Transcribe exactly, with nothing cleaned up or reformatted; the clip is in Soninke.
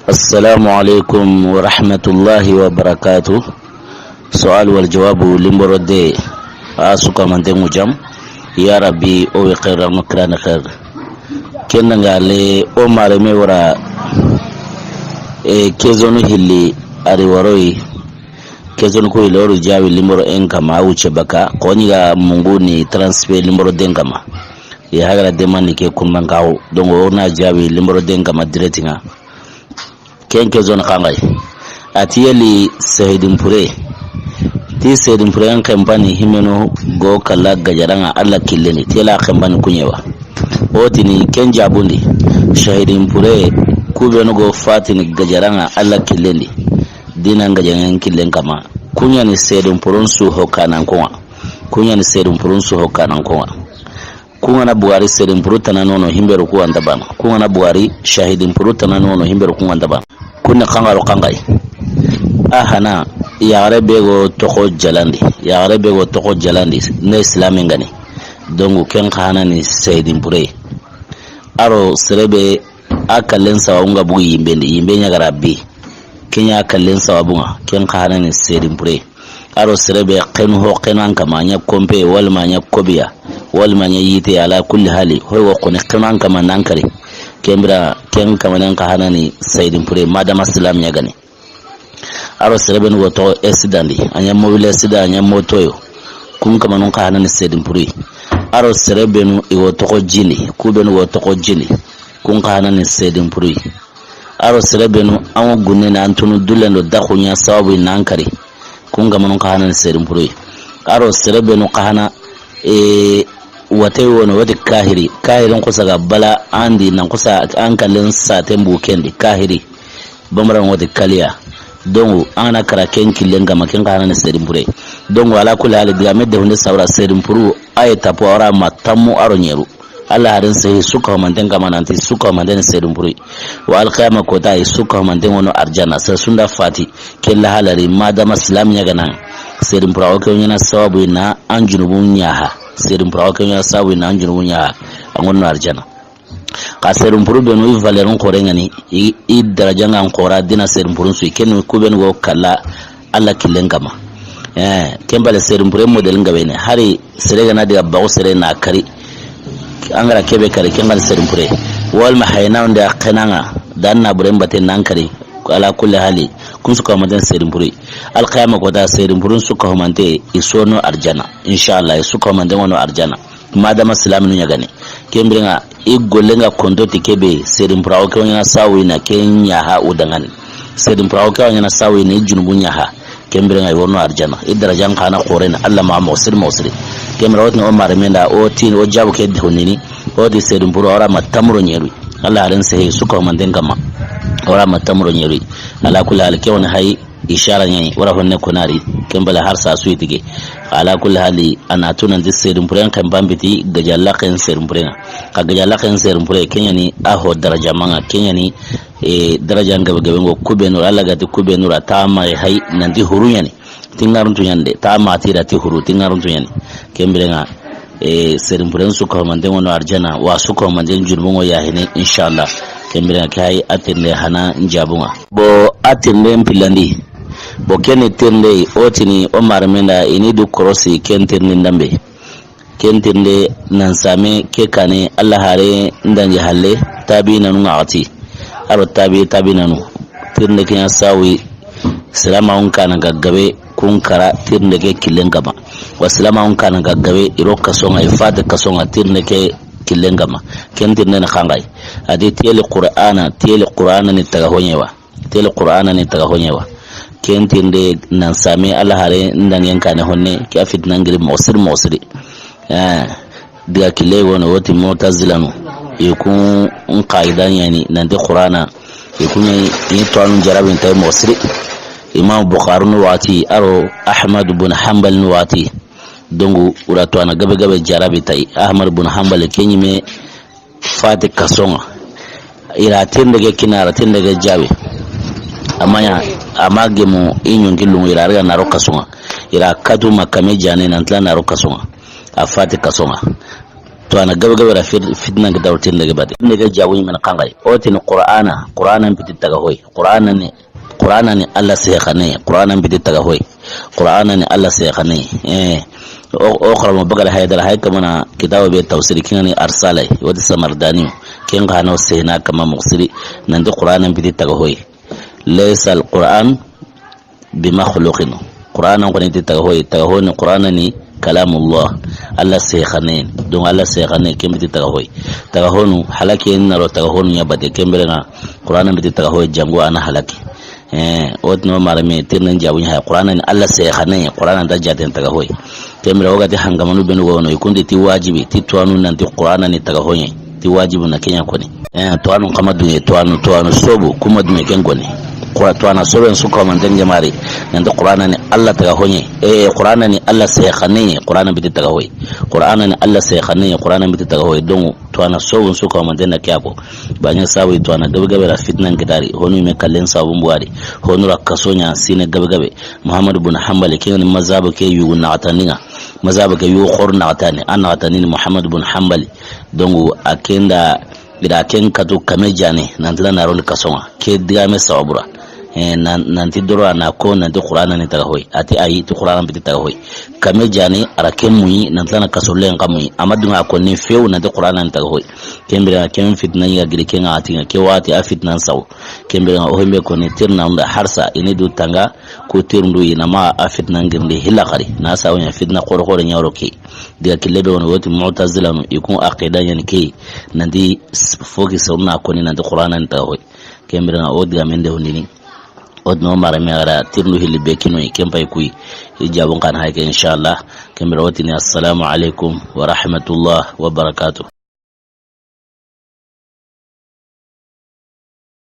Assalamu alaikum wa rahmatullahi wa barakatuh. Su'al wal jawabu, limboro de. A su kamanten ŋa jam. Ya Rabbi, o wi xeera no kirani xeer. Ken ŋa le o mareme wara, e, kezonu hilli ari waroyi. Kezonu ko hilli o ri jaabi limboro en kama, a wuce baka. Xo ni ga mungu ni transfert limboro den kama. I hagara demande ke kunban kawo. Donc o na jaabi limboro den kama direct ŋa. Ken ke zone xanŋay. A ti yeli sehidin pure. Ti sehidin pure yan xenpani himeno go kala gajaran ŋa Alla killen di. Ti yela xenpani kuɲe wa. O tini ken jaabundi. Sehidin pure kubenu go fatini gajaran ŋa Alla killen di. Dinan gajaran killen kama. Kuɲani sehidin purun su ho kanan ko ŋa. Kuɲani sehidin purun su ho kanan ko ŋa. Ku ŋa na bugari sehidin puru tana nono himberu ku ŋa nta bana. Ku ŋa na bugari sehidin puru tana nono himberu ku ŋa nta bana. Kunni xanŋaro xanŋay. A hana yaxare be go toxo jalandi. Yaxare be go toxo jalandi. Ne islamin gani. Donc ken xa hana ni sehidin pure. Aro sere be a kallen sawa ŋa bugu yimben di. Yimbe ɲa gara bi. Ken ɲa kallen sawa bu ŋa. Ken xa hana ni sehidin pure. Aro sere be xenu ho xenan kama ɲa kompe, walma ɲa kobiya, walma ɲa yite, ala kulli hali, hoy wo xoni xenan kama nan kari. Ken bira, ken kama nan xa hana ni sehidin pure, madama silam ɲa gani. Aro sere benu wo toxo accident di, a ɲa mobile accident, a ɲa motoyo. Kun kama nun xa hana ni sehidin pure. Aro sere benu i wo toxo jini, ku benu wo toxo jini. Kun xa hana ni sehidin pure. Aro sere benu an wo gunne na an tunu dullen do daxu ɲa sababu nan kari. Kun kamanun xa hana ni sehidin pure. Aro sere benu xa hana, e, wate wono wate kahiri. Kahirin xosa ga bala andi nan xosa an kallen saten bu kendi. Kahiri. Bamaran wate kaliya. Donc an na kara ken killen kama ken xa hana ni sehidin pure. Donc ala kulli hali diga me de hunde sabra sehidin puru aye tapo ara ma tammu aro ɲeru. Alla haren sehi su kahumanten kama nanti su kahumanten sehidin puri. Wa alqiyama kota i su kahumanten wono arjana. Sere su nda fati ke lahalari madama silam ɲa gana. Sehidin pura o ke ɲa na sababu na an junubu ɲaha. Sehidin pura o ke ɲa na sababu na an junubu ɲaha. An ŋono arjana. Xa sehidin puru benu i valeur n xore ŋani, i, i daraja ŋa n xora dina sehidin purun su. Kenu ku benu go kala Alla killen kama. Eh, ken bale sehidin pure model nga bene. Hari sere gana diga bawo sere na kari. Angara kebe kari ken gal sehidin pure. Wal ma hayna nda xenanga dan na bure mbate nan kari. Ala kulli hali. Kun su kahumanten sehidin pure. Alqiyama kota sehidin purun su kahumante i sono arjana. Inshallah i su kahumanten wono arjana. Madama silaminu ɲa gani. Ken biren ŋa i golle nga konto ti kebe sehidin pura o ke ɲa na sawi na ke ɲaha o dangani. Sehidin pura o ke ɲa na sawi na i junubu ɲaha. Ken biren ŋa i wono arjana. I darajan xa na xorena Alla ma mo sir mo sir. Ken bira o tini o mareme nda o tini o jabu ke honini. O ti sehidin pura o ra ma tamuro ɲeru. Alla haren sehi su kahumanten kama. O ra ma tamuro ɲeru. Ala kulli hal ke woni hay Ishara ɲa yi, wara honne konari, ken bale har sa suyi tige. Ala kulli hali, a na tu nanti sehidin puren ken bambiti, gajalla ken sehidin puren ŋa. Xa gajalla ken sehidin pure, ken ɲa ni a ho daraja manga, ken ɲa ni, e, daraja ngabe gabe ngo kubenu, Alla gati kubenu ra ta ma hay, nanti huru ɲa ni. Tingaruntu ɲa ni de, ta ma tira ti huru, tingaruntu ɲa ni. Ken biren ŋa, E, sehidin puren su kahumanten ŋono arjana, wa su kahumanten junubun ŋo yahene, inshallah. Ken biren ŋa ke hay a tirinde hana n jabun ŋa. Bo a tirinde n pillandi. Bo ken ni tirinde o tini o mareme nda i ni du korosi ken tirinde ndambe. Ken tirinde nan same ke kane Alla hare ndangi halle tabi nanu ŋa xati. Aro tabi, tabi nanu. Tirinde ke ɲa sawi. Silamaxun kana ga gabe kun kara tirinde ke killen kama. Wa silamaxun kana ga gabe i ro kason ŋa, i fate kason ŋa tirinde ke killen kama. Ken tirinde ni xanxay. A ti tiyeli Qur'ana, tiyeli Qur'ana ni taga hoɲe wa. Tiyeli Qur'ana ni taga hoɲe wa. Ken tirinde nan same Alla hare ndangen kane honne, ke a fitina ngiri moxo siri moxo siri. Eh, diga kille wono woti Mu'tazilanu. I kun n qaida ɲa ni nanti Qur'ana. I kun ɲa ni tuwanu jarabin tay moxo siri. Imam Bukhari ni wati, aro Ahmad bin Hanbal ni wati. Dongu ura tuwana gabe gabe jarabi tay. Ahmad bin Hanbal ke ɲi me fati kason ŋa. I ra tirinde ke kina, a ra tirinde ke jabi. Amanya, ama gemu i ɲonki lungu i ra riga na ro kason ŋa. I ra katu ma kame jane nan tila na ro kason ŋa. A fati kason ŋa. Tuwaana gabe gabe ra fit-, fitina ga dawo tin daga bate. Ne ga jabu ni men xanxay. O ti ni Qur'ana, Qur'ana n piti taga hoy. Qur'ana ni, Qur'ana ni Alla sehe xanne, Qur'ana n piti taga hoy. Qur'ana ni Alla sehe xanne. Eh. O, o xaramo Bakar Haydar hay kamana kitabu be tafsiri kinani Arsalay, wadi Samardani. Ken xano sehna kama muxsiri, nanti Qur'ana n piti taga hoy. Laysa al-Qur'an bi makhluqin. Qur'ana n koni ti taga hoy, taga hoy ni Qur'ana ni kalamullah. Alla sehe xanne. Donc Alla sehe xanne, ken piti taga hoy. Taga honu, halaki en naro taga honu ɲa bate, ken bere nga Qur'ana n piti taga hoy, jango ana halaki. Eh, o ti no marame, tirna n jabu ɲa hay. Qur'ana ni Alla sehe xanne, Qur'ana nta jaten taga hoy. Ken bere o ga ti hangamanu benu gono, i kundi ti wajibi, ti tuwaanu nanti Qur'ana ni taga hoye. Ti wajibu na ken ɲa koni. Eh, tuwaanu n xa ma duŋe, tuwaanu, tuwaanu sobu, ku ma duŋe ken koni. Qura-, tuwaana soben su ko man tenge mari. Nanti Qur'ana ni Alla taga hoye. Eh, Qur'ana ni Alla sehe xanne, Qur'ana n piti taga hoy. Qur'ana ni Alla sehe xanne, Qur'ana n piti taga hoy. Donc, tuwaana sobun su ko man tena kiyako. Banya sabu tuwaana gabe gabe ra fitina n kitari. Honu me kallen sabun buwari. Honu ra kaso ɲa sine gabe gabe. Muhammad bin Hanbali, ken ni mazhabu ke yugu naxataninga. Mazhabu ke yugu xor naxatani. An naxatani ni Muhammad bin Hanbali. Donc, a kenda, ida ken katu kame jane, nanti na naroni kasonga. Ke digame sababura. Eh, nan-, nanti doro ana ko, nanti Qur'ana ni taga hoy. Ati ayi, ti Qur'ana n piti taga hoy. Kame jane, ara ken muyi, nanti na kasolen ka muyi. Ama dunga ko ni few, nanti Qur'ana ni taga hoy. Ken bire ken fitina ya giri ken ati nga, ke wati a fitina saw. Ken bire o hembe ko ni tirna unda harsa, ini du tanga, ko tirndu ina ma a fitina ngirndi hilla xari. Na saw ɲa fitina xoro xoro ɲa woro ke. Diga kille be wono woti Mu'tazilanu, i kun aqida ɲa ni ke. Nanti s-, foki sawna ko ni nanti Qur'ana ni taga hoy. Ken bire o diga men de hundini. O ti no marame a ga ra tirndu hilli be kinoy, ken pay kuy. I jabun kan hay ke, inshallah. Ken bire o ti ni assalamu alaikum wa rahmatullah wa barakatuh.